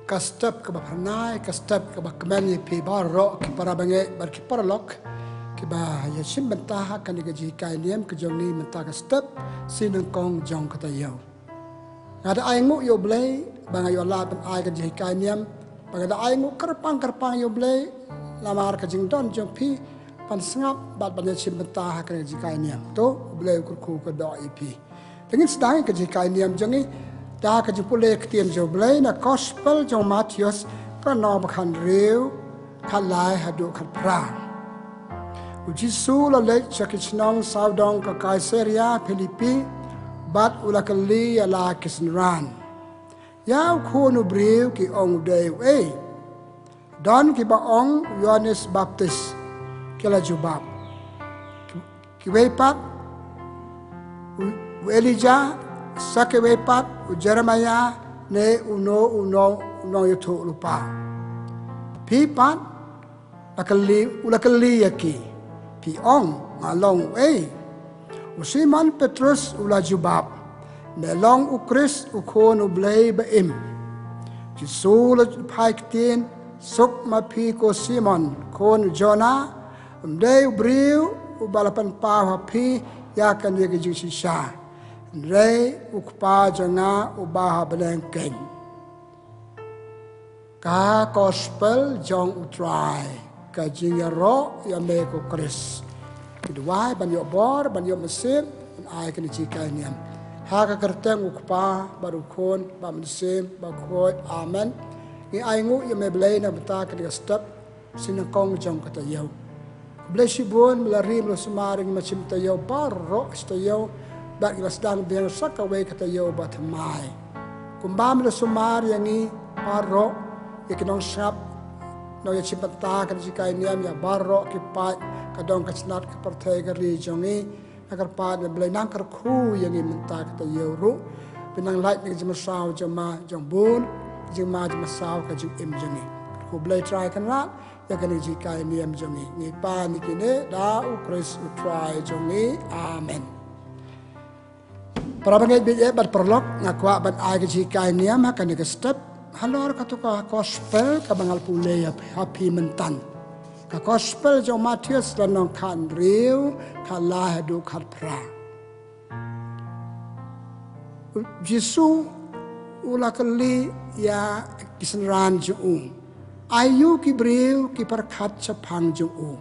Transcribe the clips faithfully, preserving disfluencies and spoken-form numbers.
Ka step kaba phyrnai, ka step kaba kmen ïa phi baroh ki para bangeit bad ki paralok kiba ïashim bynta ha kane ka jinghikai niam ka jong ngi mynta ka step shi nyngkong jong ka taïew. Nga da ai nguh ïa U Blei ba nga ïoh lad ban ai ka jinghikai niam, ba nga da ai nguh kyrpang kyrpang ïa U Blei namar ka jingdon jong phi ban sngap bad ban ïashim bynta ha kane ka jinghikai niam. To, U Blei u kyrkhu kyrdoh ïa phi. Te ngin sdang ïa ka jinghikai niam jong ngi da ka jingpule ktien jong U Blei na Gospel jong u Mathaios, ka lynnong ba khathynriew, khatlai haduh khatphra. U Jisu u la leit sha ki shnong sawdong ka Kaisaria Philipi bad u la kylli ïa la ki synran, "Ïa u Khun u Briew ki ong u dei uei?" Don kiba ong u Ïoannis Baptis, ki la jubab. Kiwei pat u, u Elijah, sa kiwei pat u Jeremiah ne uno uno u nongïathuhlypa. Phi pat, la kylli, u la kylli ïa ki, phi ong nga long uei? U Simon Petrus u la jubab, me long u Khrist, u Khun u Blei ba im. Jisu u la phai ktien, suk ma phi ko Simon khun Jonah, ym dei u briew uba la pynpaw ha phi ïa kane ka jingshisha, hynrei u Kpa jong nga uba ha bneng keiñ. Ka Gospel jong U Trai. Ka jingïaroh ïa me ko Khrist. Ngi duwai ban ïoh bor, ban ïoh mynsiem, ban ai kane ka jinghikai niam. Ha ka kyrteng U Kpa bad U Khun bad U Mynsiem Bakhuid. Amen. Ngi ai nguh ïa me Blei na ka bynta kane ka step shi nyngkong jong ka taïew. Khublei shibun me la ri me la sumar ïa ngi mynsiem taïew baroh shi taïew bad ngi la sdang biang sa kawei ka taïew ba thymmai. Kumba me la sumar ïa ngi baroh ïa ki nongsngap, nongïashim bynta kane ka jinghikai niam, ïa baroh ki paid ka dong ka tnat ka pyrthei ka ri jong ngi. Nga kyrpad me Blei nang kyrkhu ïa ngi mynta ka taïew ruh. Pynang lait na ka jingmynsaw jong ma jong bun, ka jingma jingmynsaw ka jingim jong ngi. Kyrkhu Blei Trai Kynrad ïa kane ka jinghikai niam jong ngi. Ngi pan ïa kine da U Khrist U Trai jong ngi. Amen. Para bangeit bad paralok, nga kwah ban ai ka jinghikai niam ha kane ka step halor kato ka Gospel kaba nga la pule ïa phi mynta. Ka Gospel jong u Mathaios, lynnong khathynriew, khatlai haduh khatphra. U Jisu u la kylli ïa ki synran jong u, aïu ki briew ki pyrkhat shaphang jong u?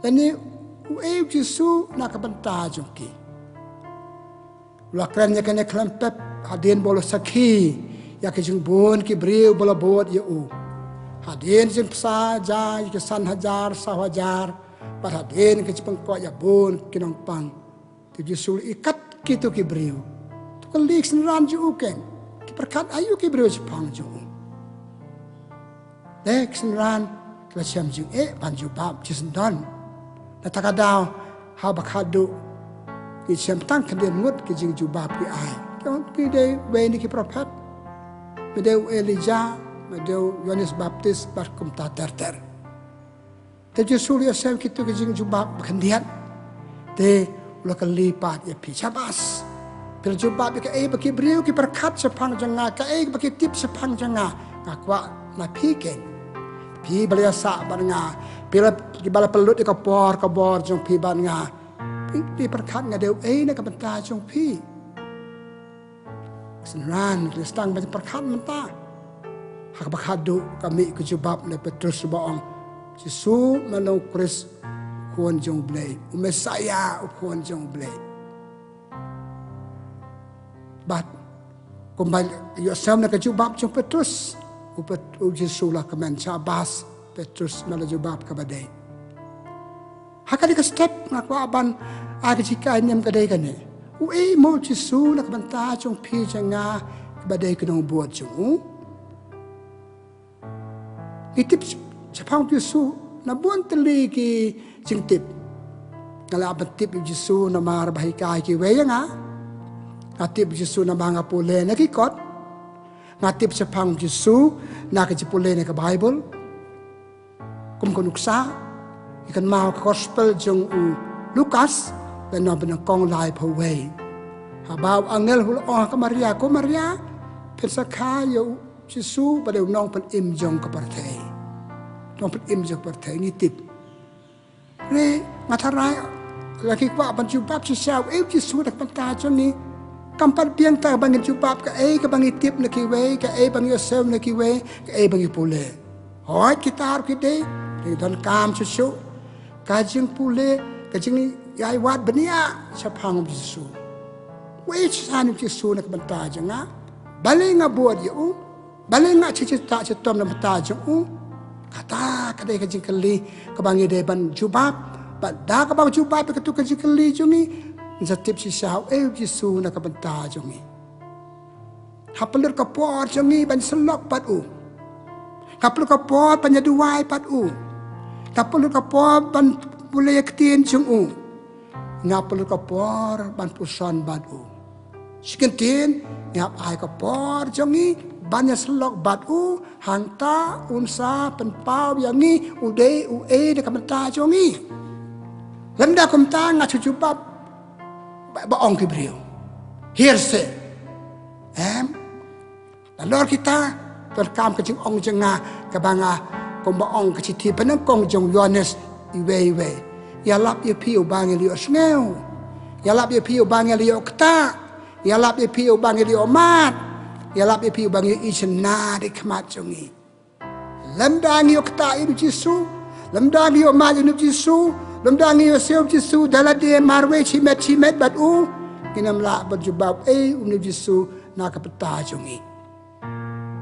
Lane uei u Jisu na ka bynta jong ki? U la kren ïa kane khlem pep hadien ba u la sakhi ïa ki jingbun ki briew ba la bud ïa u. Hadien jingbsa ja ïa ki san hajar, saw hajar, bad hadien ka jingpynkhuid ïa bun ki nongpang. Te u Jisu u la ïa kat kito ki briew. Te u kylli ki synran jong u keiñ, ki pyrkhat aïu ki briew shaphang jong u? Te ki synran ki la shem jingeh ban jubab shisyndon. Na kata ka daw haba khadduh ki shem tang khyndiat ngut ki jingjubab ki ai. Ki ong me dei uwei na ki prophet, me dei u Elijah, me dei u Ïoannis Baptis bad kumta ter ter. Te u Jisu u la ïohsngew kito ki jingjubab ba khyndiat. Te u la kylli pat ïa phi, shabas. Phi la jubab ïa kaei ba ki briew ki pyrkhat shaphang jong nga, kaei ba ki tip shaphang jong nga. Nga kwah na phi keiñ, phi ba la ïasah bad nga, phi ba la pynlut ïa ka por ka bor jong phi bad nga. Phi, phi pyrkhat nga dei uei na ka bynta jong phi? Ki synran ki la sdang ban pyrkhat mynta. Ha kaba khadduh ka mih ka jubab na u Petrus ba ong, Jisu, me long u Khrist, u Khun jong u Blei, u Messaïah, u Khun jong u Blei. Bad kumba ïohsngew na ka jubab jong u Petrus, u Pet-, u Jisu u la kmen, shabas Petrus, me la jubab kaba dei. Ha kane ka step nga kwah ban ai ka jinghikai niam ka dei kane. Uei mo u Jisu na ka bynta jong phi jong nga kiba dei ki nongbud jong u? Ngi tip shaphang u Jisu na bun tylli ki jingtip. Nga lah ban tip ïa u Jisu namar ba hikai kiwei ïa nga. Nga tip ïa u Jisu namar nga pule na ki kot. Nga tip shaphang u Jisu na ka jingpule na ka Baibl. Kum ka nuksa, ngi kynmaw ka Gospel jong u Lukas, lynnong ba nyngkong laiphew wei. Haba u angel u la ong ha ka Maria, ko Maria, phin sa kha ïa u, Jisu ba dei u nongpynim jong ka pyrthei. Nongpynim jong ka pyrthei, ngi tip. Re, nga tharai la ki kwah ban jubab shisha ïa u Jisu na ka bynta jong ngi. Kam pat biang tang ba ngin jubab kaei kaba ngi tip na kiwei, kaei ba ngi ïohsngew na kiwei, kaei ba ngi pule. Hooid, kita ruh ki dei, ki donkam shuh shuh ka jingpule, ka jingïaid wad bniah shaphang u Jisu. Wei shisha ïa u Jisu na ka bynta jong nga. Balei nga bud ïa u? Balei nga shitom shitom na ka bynta jong u? Kata ka dei ka jingkylli kaba ngi dei ban jubab. Bad da kaba jubab ïa katu ka jingkylli jong ngi, ngin sa tip shisha uei u Jisu na ka bynta jong ngi. Ha pynlut ka por jong ngi ban ïasyllok bad u. Ha pynlut ka por ban ïaduwai bad u. Ha pynlut ka por ban pule ïa ka ktien jong u. Nga pynlut ka por ban puson bad u. Shi kyntien, ngi hap ai ka por jong ngi ban ïasyllok bad u, hangta un sa pynpaw ïa ngi u dei uei na ka bynta jong ngi. Lymda kumta nga shu jubab ba, ba ong ki briew. Hearsay. Em? Nalor kita, donkam ka jingong jong nga, kaba nga, kumba ong ka shithi banyngkong jong u Ïoannis, iwei iwei. Ïalap ïa phi uba ngi la ïohsngew. Ïalap ïa phi uba ngi la ïohktah. Ïalap ïa phi uba ngi la ïohmad. Ïalap ïa phi uba ngi ïohi shynna da ki khmat jong ngi. Lymda ngi ïohktah ïa u Jisu, lymda ngi ïohmad ïa u Jisu, lymda ngi ïohsngew ïa u Jisu da lade marwei shimet shimet bad u, ngin ym lah ban jubab ei u Jisu na ka bynta jong ngi.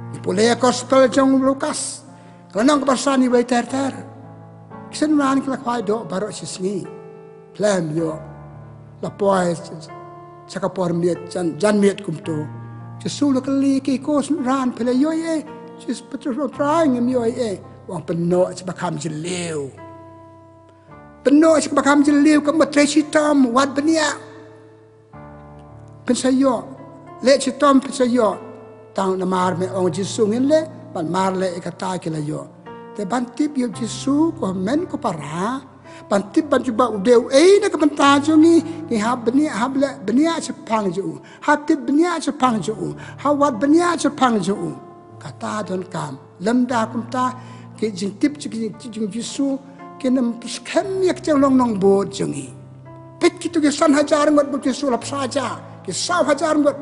Ngi pule ïa ka gospel jong u Lukas, ka lynnong kaba san, iwei ter ter. Ki synran ki la khwai doh baroh shi sngi. Khlem ïoh. La poi sha ka por miet, jan, janmiet kumto. Jisu u la kylli ki, ko synran, phi la ïohi ei? Jisu, Petrus u ong, Trai, ngim ïohi ei. U ong, pynnoh sha ba kham jylliew. Pynnoh sha ba kham jylliew, kaba trei shitom, wad bniah. Phin sa ïoh, leh shitom phin sa ïoh. Tang namar me ong Jisu ngin leh, bad mar leh ïa kata ki la ïoh. Te ban tip ïa u Jisu, ko hynmen ko para, ban tip ban jubab u dei uei na ka bynta jong ngi, ngi hap bniah, hap leh bniah shaphang jong u. Hap tip bniah shaphang jong u. Hap wad bniah shaphang jong u. Kata donkam. Lymda kumta, ki jingtip jong, ki jingtip jong u Jisu kin ym pynskhem ïa ka jinglong nongbud jong ngi. Peit kito ki san hajar ngut ba u Jisu u la pynsaja, ki saw hajar ngut.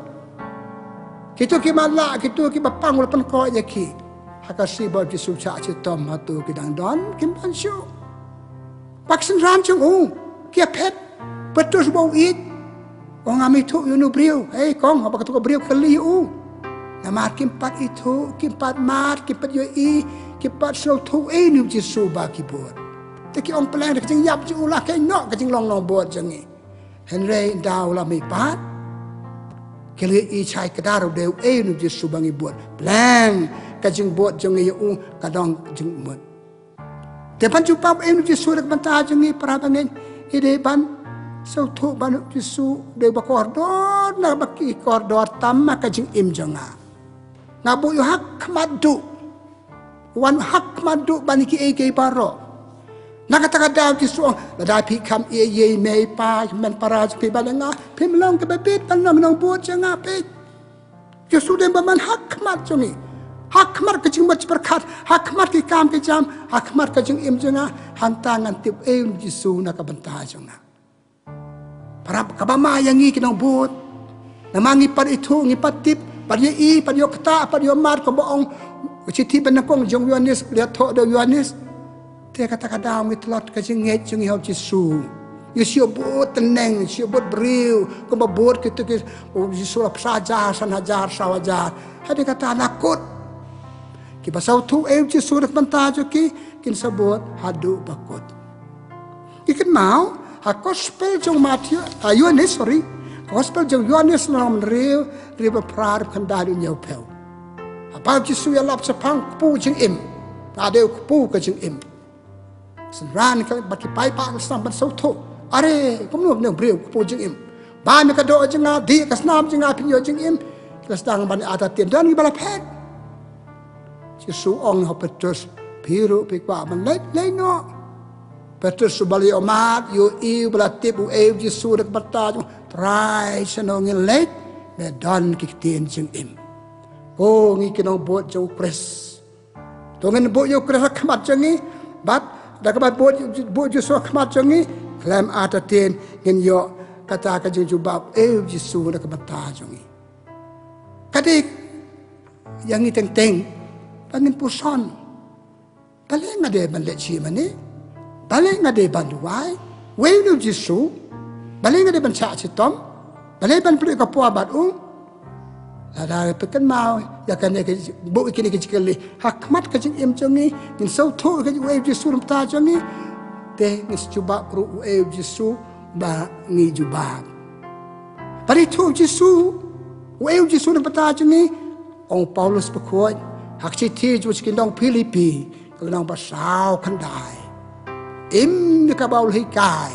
Kito ki matlah, kito kiba pang u la pynkoit ïa ki. Ha ka sngi ba u Jisu u shah shitom hato ki dang don, kim don shuh. Bad ki synran jong u ki ïaphet. Petrus ba u ïeit, u ong, ngam ithuh ïa uno u briew. Hei kong, haba kato ka briew ka kylli ïa u. Namar kim pat ithuh, kim pat mad, kim pat ïohi, kim pat sngewthuh ei ïa u Jisu ba ki bud. Te ki ong, pleng da ka jingïap jong u la kheiñ noh ka jinglong nongbud jong ngi. Hynrei ynda u la mihpat, ki la ïohi shai kdar u dei uei ïa u Jisu ba ngi bud. Pleng ka jingbud jong ngi ïa u ka don jingmut. Te ban jubab ei u Jisu na ka bynta jong ngi, para bangeit, ngi dei ban sngewthuh ba u Jisu u dei uba kordor na ba ki kordor tam ha ka jingim jong nga. Nga buh ïa u ha khmat duh. Wan ha khmat duh ban ïa kiei kiei baroh. Na kata ka daw u Jisu u ong, lada phi kham ïeit ïa i mei i pa, i hynmen para jong phi bad ïa nga, phim long kiba bit ban long nongbud jong nga, peit. Jisu dei ba man ha khmat jong ngi. Ha khmat ka jingmut jingpyrkhat, ha khmat ki kam ki jam, ha khmat ka jingim jong nga, hangta ngan tip ei u Jisu na ka bynta jong nga. Para, kaba ma ïa ngi ki nongbud. Namar ngi pat ithuh, ngi pat tip, pat ïohi, pat ïoh ktah, pat ïoh mad, kumba ong ka shithi banyngkong jong u Ïoannis, ka la thoh da u Ïoannis. Te kata ka daw ngi tlot ka jingngeit jong ngi ha u Jisu. Ngi shu bud tneng, shu bud briew, kumba bud kito ki, u Jisu la phra hajar, san hajar, saw hajar. Hadien kata la kut. Kiba sngewthuh ei u Jisu na ka bynta jong ki, kin sa bud haduh ba kut. Ngi kynmaw, ha gospel jong Mathaios, ah, Ïoannis, sorry. Ha gospel jong Ïoannis lynnong hynriew, hynriew ba phra, dkhot khyndai haduh hynñiewphew. Haba u Jisu u ïalap shaphang u kpu jingim. Ka dei u kpu ka jingim. Synran ka bad ki paidbah ki la sdang ban sngewthuh. Are, kumno une u briew u kpu jingim. Bam ïa ka doh jong nga, dih ïa ka snam jong nga, phin ïoh jingim. Ki la sdang ban artatien, don kiba la phet. Jisu u ong ha u Petrus, phi ruh phi kwah ban leit, leit noh. Petrus uba la ïohmad, ïohi, uba la tip uei u Jisu na ka bynta jong u, Trai, shano ngin leit, me don ki ktien jingim. Ko ngi ki nongbud jong u Khrist. To ngin bud ïa u Khrist ha khmat jong ngi. Bad da kaba bud, bud Jisu ha khmat jong ngi, khlem artatien ngin ïoh kata ka jingjubab, eh, u Jisu na ka bynta jong ngi. Ka dei ïa ngi teng teng ba ngin puson. Balei nga dei ban leit shim ïa u? Balei nga dei ban duwai? Wei u Jisu? Balei nga dei ban shah shitom? Balei ban pynduh ka por bad u? Lada phi kynmaw ïa kane ka, bud ïa kine ki jingkylli ha khmat ka jingim jong ngi, ngin sngewthuh ïa ka, wei u Jisu na ka bynta jong ngi. Te ngin sa jubab ruh, wei u Jisu ba ngi jubab. Bad ithuh u Jisu, wei u Jisu na ka bynta jong ngi. Ong u Paulus bakhuid ha ka shithi jong ki nong Philippi, ka lynnong ba saw khyndai. Im ïa kaba u la hikai.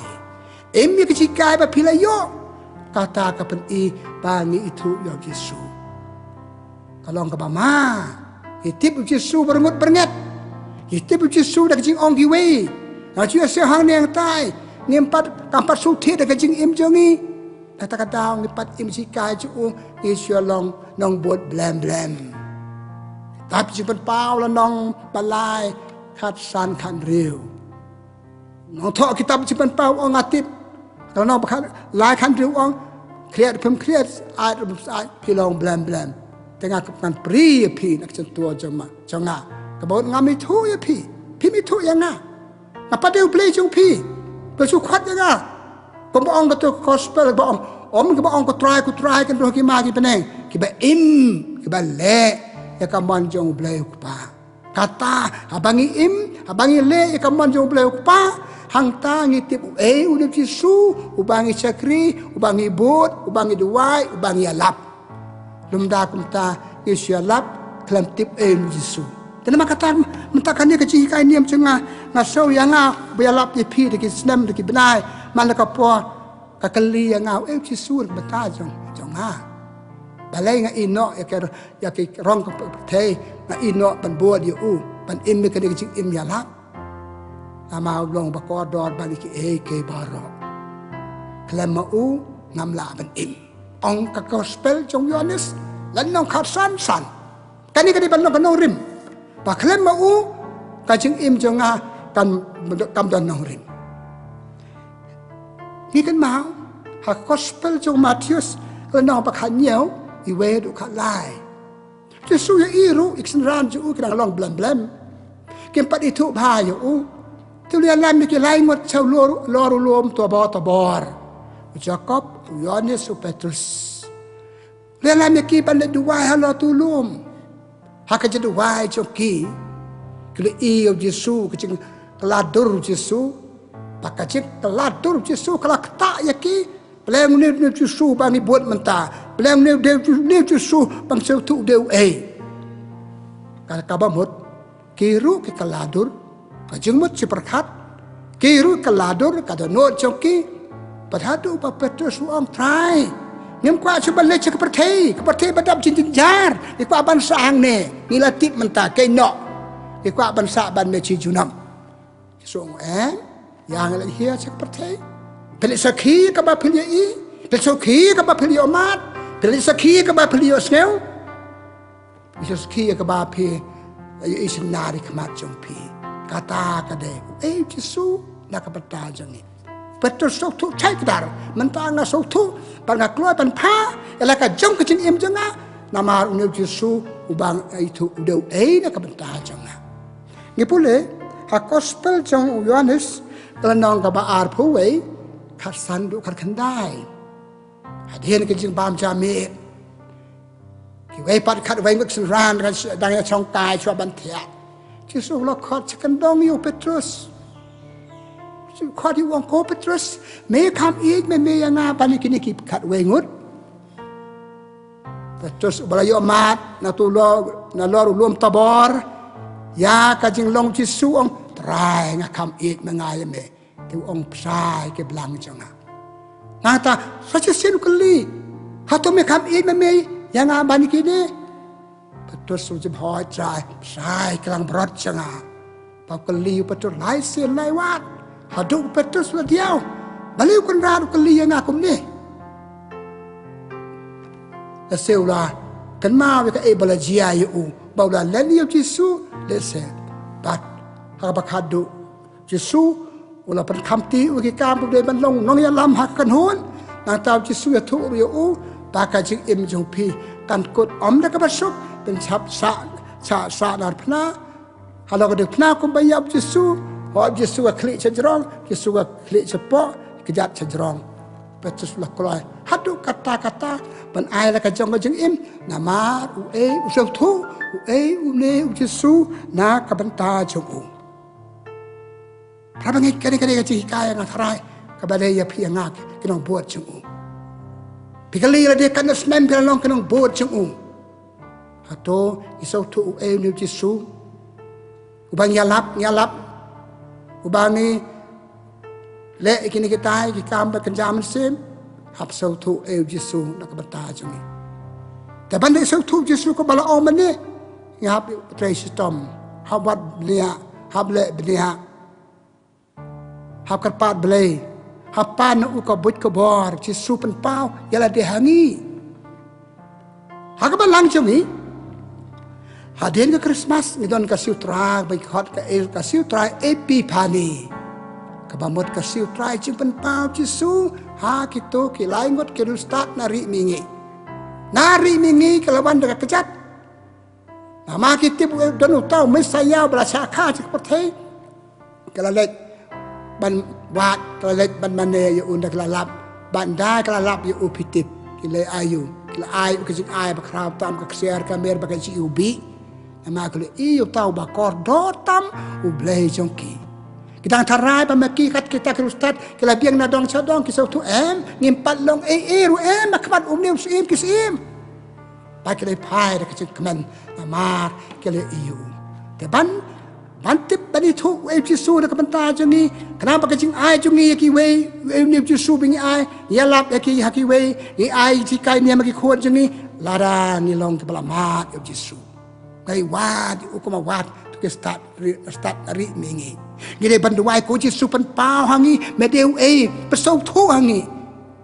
Im ïa ka jinghikai ba phi la ïoh. Kata ka pyni ba ngi ithuh ïa u Jisu. Ka long kaba ma, ngi tip u Jisu byrngut byrnget. Ngi tip u Jisu da ka jingong kiwei. Nga ju ïa sngewthuh hangne hangtai, ngim pat, kam pat sngewthuh da ka jingim jong ngi. Kata ka daw ngi pat im jinghikai jong u, ngi shu long nongbud blem blem. Kitab Jingpynpaw lynnong ba lai, khatsan khathynriew. Nongthoh kitab Jingpynpaw ong, nga tip. Ka lynnong ba khat, lai khathynriew ong, khriat phim khriat, syaid phim syaid, phi long blem blem. Te nga kwah ban pyni ïa phi na ka jingthoh jong ma, jong nga. Kaba mut ngam ithuh ïa phi, phim ithuh ïa nga. Nga pat dei u Blei jong phi. Phi shu khot ïa nga. Kumba ong kato ka gospel, kaba ong, ym kaba ong ko Trai, ko Trai, kan rung ki ma ki bneng. Kiba im, kiba leh ïa ka mon jong u Blei u Kpa. Kata, haba ngi im, haba ngi leh ïa ka mon jong u Blei u Kpa, hangta ngi tip uei une u Jisu uba ngi shakri, uba ngi bud, uba ngi duwai, uba ngi ïalap. Lymda kumta ngi shu ïalap khlem tip uei une u Jisu. Te namar kata mynta kane ka jinghikai niam jong nga, nga sngew ïa nga ba ïalap ïa phi da ki snem da ki bnai man la ka por, ka kylli ïa nga, uei u Jisu na ka bynta jong, jong nga. Balei nga ïeh noh ïa ka, ïa ki rong ka pyrthei, nga ïeh noh ban bud ïa u, ban im ïa kane ka jingim ïalap. Namar u long ba kordor ban ïa kiei kiei baroh. Khlem ma u ngam lah ban im. Ong ka gospel jong u Ïoannis, lynnong khatsan san. Kane ka dei ban long ka nongrim. Ba khlem ma u, ka jingim jong nga kan, kam don nongrim. Ngi kynmaw ha gospel jong u Mathaios, lynnong ba khathynñiew, iwei haduh khatlai. Jisu ïa i ruh, i ki synran jong u ki dang long blem blem. Kim pat ithuh bha ïa u. Te u la ïalam ïa ki lai ngut sha u lor, lor u lum Tabor, Tabor. U Jakob, u Ïoannis, u Petrus. U la ïalam ïa ki ban leit duwai halor uto u lum. Ha ka jingduwai jong ki, ki la ïohi ïa u Jisu, ka jingkylla dur u Jisu. Ba ka jingkylla dur u Jisu ka la ktah ïa ki. Balei une, une u Jisu ba ngi bud mynta? Balei une, une u Jisu ba ngi sngewthuh u dei uei? Ka, kaba mut, ki ruh ki kylla dur. Ka jingmut shi pyrkhat. Ki ruh ki kylla dur, ka dohnud jong ki. Bad haduh ba u Petrus u ong, Trai, ngim kwah shuh ban leit sha ka pyrthei, ka pyrthei ba dap jingjynjar. Ngi kwah ban sah hangne, ngi la tip mynta, khie noh. Ngi kwah ban sah bad me shi junom. Jisu u ong, em, ïa nga leit hi sha ka pyrthei. Phi leit sakhi ïa kaba phi la ïohi. Phi leit sakhi ïa kaba phi la ïohmad. Phi leit sakhi ïa kaba phi la ïohsngew. Phi leit sakhi ïa kaba phi la ïohi synñiar ha khmat jong phi. Kata ka dei uei u Jisu na ka bynta jong ngi. Petrus sngewthuh shai kdar. Mynta nga sngewthuh, bad nga kloi ban phah ïa la ka jong ka jingim jong nga. Namar une u Jisu uba nga ithuh u dei uei na ka bynta jong nga. Ngi pule ha gospel jong u Ïoannis, ka lynnong kaba arphew wei, khatsan haduh khatkhyndai. Hadien ka jingbam jabieng, kiwei pat khatwei ngut ki synran dang ïa shongkai shuwa ban thiah. Jisu u la khot sha kyndong ïa u Petrus. Jisu u khot ïa u, u ong, ko Petrus, me kham ïeit me me ïa nga ban ïa kine ki khatwei ngut? Petrus uba la ïohmad na uto u lor, na lor u lum Tabor, ïa ka jinglong Jisu u ong, Trai, nga kham ïeit me nga ïa me. Te u ong, Bsa ïa ki blang jong nga. Nangta sa shisien u kylli, hato me kham ïeit me me ïa nga ban ïa kine? Petrus u jubab, Trai, bsa ïa ki langbrot jong nga. Ba u kylli u Petrus lai sien lai wat. Haduh u Petrus u la diaw. Balei u Kynrad u kylli ïa nga kumne? Lehse u la kynmaw ïa kaei ba la jia ïa u, ba u la len ïa u Jisu lehse. Bad ha kaba khatduh, Jisu u la pynkhamti u ki kam ba u dei ban long nongïalam ha ka kynhun. Nangta u Jisu u ïathuh ruh ïa u ba ka jingim jong phi kan kut ym da kaba suk, pynshah sah, shah sah na phna. Halor ka diengphna kumba ïap Jisu, hooid Jisu ka khlieh sha jrong, Jisu ka khlieh shapoh, kjat sha jrong. Petrus u la kloi haduh katta katta ban ai la ka jong ka jingim, namar uei u sngewthuh, uei une u Jisu na ka bynta jong u. Para bangeit, kane kane ka jinghikai nga tharai kaba dei ïa phi ïa nga ki nongbud jong u. Phi kylli lada katno snem phi la long ki nongbud jong u. Hato ngi sngewthuh uei une u Jisu uba ngi ïalap, ngi ïalap, uba ngi leh ïa kine kitai ki kam ba kynja mynsiem? Hap sngewthuh uei u Jisu na ka bynta jong ngi. Te ban da sngewthuh u Jisu kumba la ong mynne, ngi hap trei shitom, hap wad bniah, hap leh bniah, hap kyrpad Blei, hap pan na u ka buit ka bor. Jisu pynpaw ïa lade ha ngi. Ha kaba lang jong ngi, hadien ka Christmas ngi don ka Siew Trai ba ngi khot ka, ka Siew Trai Epiphany, kaba mut ka Siew Trai jingpynpaw Jisu ha kito ki lai ngut ki riewstad na Ri Mihngi. Na Ri Mihngi ka la wan da ka kjat. Namar ki tip u don uta u Messaïah ba la shah kha sha ka pyrthei. Ka la leit ban wad, ka la leit ban mane ïa u, nda ka la lap. Bad nda ka la lap ïa u, phi tip ki la ai ïa u, ki la ai ïa u ka jingai ba khraw tam, ka ksiar ka mir bad ka jingïewbih. Namar ki la ïohi uta uba kordor tam u Blei jong ki. Ki dang tharai ba ma ki kat kita ki riewstad ki la biang na dong sha dong, ki sngewthuh em, ngim pat long ei ei ruh em ha khmat une u syiem ki syiem. Bad ki la phai da ka jingkmen namar ki la ïohi ïa u. Te ban, ban tip ban ithuh uei u Jisu na ka bynta jong ngi, khnang ba ka jingai jong ngi ïa kiwei, uei une u Jisu ba ngi ai, ngi ïalap ïa ki ha kiwei, ngi ai jinghikai niam ha ki khun jong ngi, lada ngi long kiba la mad ïa u Jisu. Ngi wad ïa u kumba wad kito ki stad, ri-, stad na Ri Mihngi. Ngi dei ban duwai ko Jisu pynpaw ha ngi, me dei uei, pynsngewthuh ha ngi.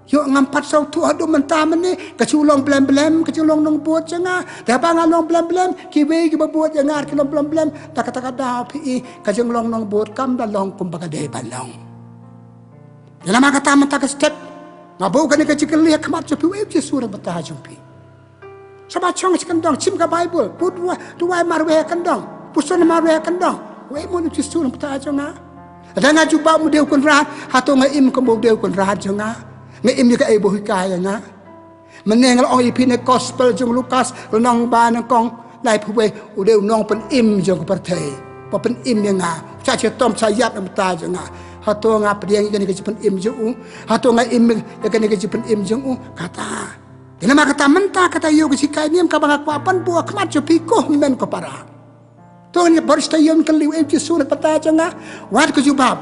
Ïoh ngam pat sngewthuh haduh mynta mynne, ka ju long blem blem, ka ju long nongbud jong nga. Te haba nga long blem blem, kiwei kiba bud ïa nga ki long blem blem, da kata ka daw phi i, ka jinglong nongbud kam da long kumba ka dei ban long. Ïa namar kata mynta ka step, nga buh kane ka jingkylli ha khmat jong phi, uei u Jisu na ka bynta jong phi. Sngewbha shong sha kyndong, shim ka Baibl, buh duwai, duwai marwei ha kyndong, pyrshang marwei ha kyndong. Uei mo une u Jisu na ka bynta jong nga. Lada nga jubab mo u dei u Kynrad, hato nga im kumba u dei u Kynrad jong nga? Nga im ïa kaei ba u hikai ïa nga? Mynne nga la ong ïa phi na ka gospel jong u Lukas, lynnong ba nyngkong, laiphew wei, u dei u nongpynim jong ka pyrthei. Ba pynim ïa nga, u shah shitom shah ïap na ka bynta jong nga. Hato nga pdiang ïa kane ka jingpynim jong u? Hato nga im ïa kane ka jingpynim jong u? Kata. Te namar kata mynta kata ïa ka jinghikai niam kaba nga kwah ban buh ha khmat jong phi ko hynmen ko para. To ngin ïa bor sha ïa u kylli uei u Jisu na ka bynta jong nga. Wat ka jubab.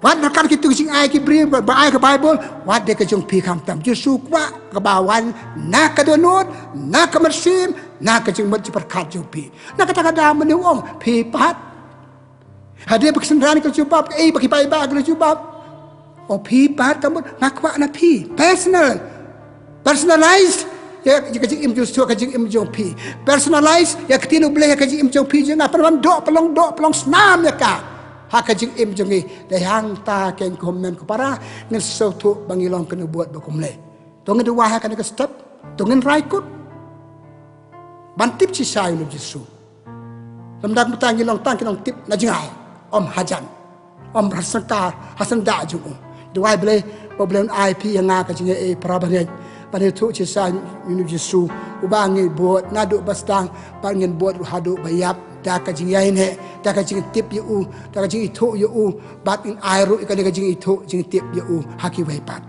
Wat ryngkat kito ki jingai ki briew ba, ba ai ka Baibl. Wat dei ka jong phi khamtam. Jisu kwah kaba wan na ka dohnud, na ka mynsiem, na ka jingmut jingpyrkhat jong phi. Na kata ka daw mynne u ong phi pat. Hadien ba ki synran ki la jubab, kaei ba ki paidbah ki la jubab. Ong phi pat, ka mut nga kwah na phi. Personal. Personalize ïa, ïa ka jingim jong u, ka jingim jong phi. Personalize ïa ka ktien u Blei ïa ka jingim jong phi jong nga. Pynban doh, pynlong doh, pynlong snam ïa ka ha ka jingim jong ngi. Dei hangta kein ko hynmen ko para, ngin sngewthuh ba ngi long kin u bud ba kumne. To ngin duwai ha kane ka step. To ngin rai kut ban tip shisha ïa u Jisu. Lymda kumta ngi long tang ki nongtip na jngai, ym hajan, ym ha syngkar ha syndah jong u. Duwai Blei ba U Blei un ai phi ïa nga ka jingïaei para bangeit ban ïathuh shisha ïa u Jisu uba ngi bud naduh ba sdang bad ngin bud ruh haduh ba ïap, da ka jingïaineh, da ka jingtip ïa u, da ka jingithuh ïa u, bad ngin ai ruh ïa kane ka jingithuh jingtip ïa u ha kiwei pat.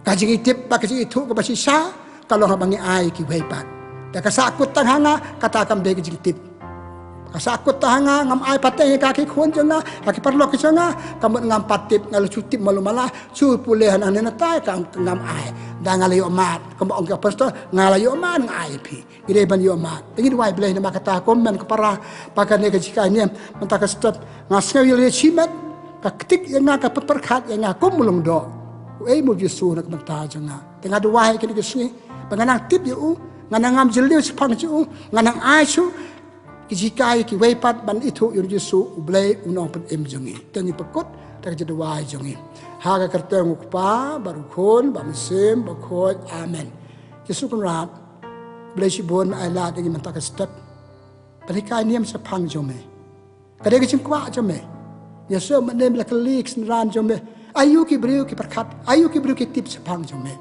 Ka jingitip bad ka jingithuh kaba shisha ka long haba ngi ai kiwei pat. Te ka sahkut tang ha nga, kata kam dei ka jingtip. Ka sahkut tang ha nga, ngam ai pateng ïa ka ha ki khun jong nga, ha ki paralok ki jong nga, ka mut ngam pat tip, nga la shu tip malu mala, shu pule ha nangne nangtai ka ngam ai. Da nga la ïoh mad, kumba ong ka pastor, nga la ïoh mad nga ai ïa phi. Ngi dei ban ïoh mad. Te ngi duwai Blei namar kata ko hynmen ko para, ba kane ka jinghikai niam mynta ka step, nga sngew ïa la ïa shimet, ka ktik ïa nga, ka pyrkhat ïa nga kum u lyngdoh. Uei mo u Jisu na ka bynta jong nga? Te nga duwai kine ki sngi ba nga nang tip ïa u, Ngan nang ngam jylliew shaphang jong u, ngan nang ai shuh ki jinghikai kiwei pat ban ithuh ïa u Jisu U Blei U Nongpynim jong ngi. Te ngi pynkut da ka jingduwai jong ngi ha ka kyrteng U Kpa bad U Khun bad U Mynsiem Bakhuid. Amen. Jisu Kynrad, Blei shibun, ai lad ïa ngi mynta ka step ban hikai niam shaphang jong me. Ka dei ka jingkwah jong me. Ïa shu mynne me la kylli ki synran jong me, aïu ki briew ki pyrkhat, aïu ki briew ki tip shaphang jong me.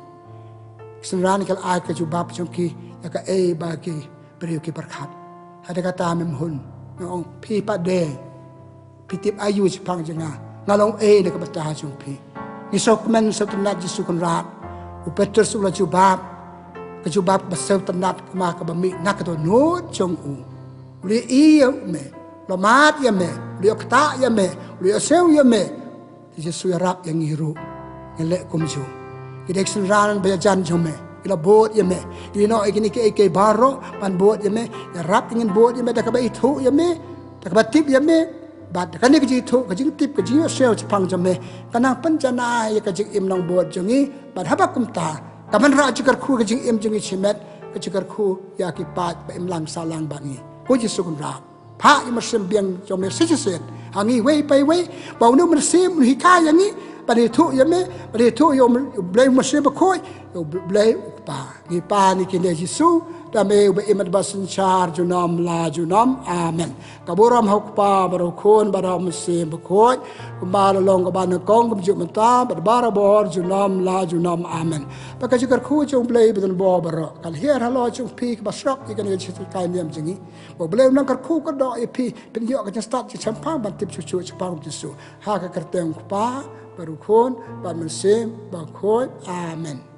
Ki synran ki la ai ka jubab jong ki ïa kaei ba ki briew ki pyrkhat. Hadien kata mem hun, nga ong, phi pat de, phi tip aïu shaphang jong nga? Nga long ei na ka bynta jong phi? Ngi sngewkmen sngewtynnat Jisu Kynrad. U Petros u la jubab ka jubab ba sngewtynnat, kama kaba mih na ka dohnud jong u. U la ïohi ïa me, u la mad ïa me, u la ïoh ktah ïa me, u la ïoh sngew ïa me. Jisu, ïarap ïa ngi ruh ngin leh kumjuh. Ngi dei ki synran ba ïajan jong me, ngi la bud ïa me. Ngi ïehnoh ïa kine kiei kiei baroh ban bud ïa me. Ïarap ïa ngin bud ïa me da kaba ithuh ïa me, da kaba tip ïa me. Bad da kane ka jingithuh, ka jingtip, ka jingïohsngew shaphang jong me, kan nang pynjanai ïa ka jingim nongbud jong ngi. Bad haba kumta, kan wanrah jingkyrkhu ka jingim jong ngi shimet, ka jingkyrkhu ïa ki paid ba imlang sahlang bad ngi. Ko Jisu Kynrad, phah ïa u Mynsiem Biang jong me sa shisien ha ngi iwei pa iwei, ba une u Mynsiem un hikai ïa ngi ban ithuh ïa me, ban ithuh ïa U Blei U Mynsiem Bakhuid, ïa U Blei U Kpa. Ngi pan ïa kine, Jisu, da me uba im bad ba synshar junom la junom. Amen. Ka burom ha U Kpa bad ha U Khun bad ha U Mynsiem Bakhuid, kumba la long kaba nyngkong, kumjuh mynta bad barabor junom la junom. Amen. Bad ka jingkyrkhu jong U Blei badonbor baroh kan hiar halor jong phi, kaba shrok ïa kane ka jinghikai niam jong ngi. Ba U Blei un nang kyrkhu kyrdoh ïa phi, phin ïoh ka jingstad jingshemphang ban tip shuh shuh shaphang U Jisu. Ha ka kyrteng U Kpa bad U Khun bad U Mynsiem Bakhuid. Amen.